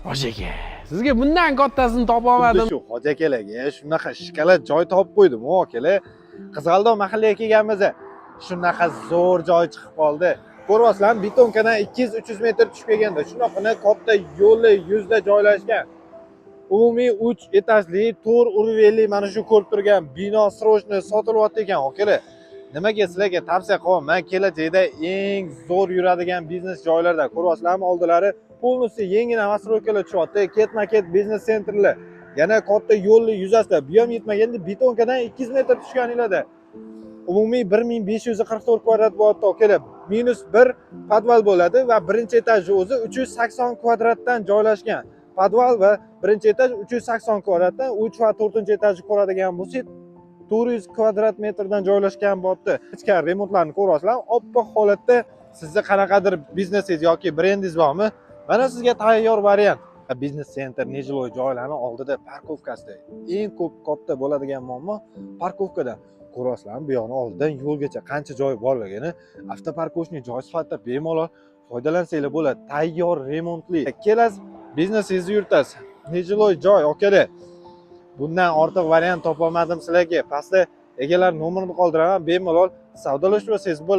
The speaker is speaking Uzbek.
Hoji aka, sizga bundan kattasini topolmadim. Xuddi shu hoji akalarga shunaqa шоколад joy topib qo'ydim, o akalar. Qizg'aldoq mahallaga kelganmiz. Shunaqa zo'r joy chiqib qoldi. Ko'ryapsizlarmi, бетонка dan 200-300 metr tushib kelganda shunaqani katta yo'li yuzda joylashgan. Umumiy 3 etajli, 4 уровень li mana shu ko'rib turgan bino срочно sotilyapti ekan, akalar. Nimaga sizlarga tavsiya qilyapman? Kelajakda eng zo'r yuradigan biznes joylarda. Ko'ryapsizlarmi, oldilari полностью yangi новостройка lar tushyapti, ketma-ket biznes центр lar. Yana katta yo'lni yuzasida, bu ham yetmaganda бетонка dan 200 metr tushganinglarda umumiy 1544 kvadrat bo'lyapti, akalar. Minus 1 podval bo'ladi va birinchi etajni o'zi 380 kvadratdan joylashgan. Podval va birinchi etaj 380 kvadratdan, 3 va 4 etajni ko'radigan bo'lsak, 400 kvadrat metrdan joylashgan bo'lyapti. Ichkari remontlarni ko'ryapsizlar, oppoq holatda. Sizni qanaqadir biznesingiz yoki brendingiz bormi? Mana sizga tayyor variant. Biznes центр, нежилой joylarni oldida парковка sida eng ko'p katta bo'ladigan muammo парковка da. Ko'ryapsizlarmi, bu yoqni oldidan yo'lgacha qancha joy borligini, автопарковочный joy sifatida bemalol foydalansanglar bo'ladi. Tayyor remontli. Kelasiz, biznesingizni yuritasiz. Нежилой joy, akalar. Bundan ortiq variant topolmadim sizlarga. Pastda egalar nomerini qoldiraman, bemalol savdolashib olsangiz bo'ladi.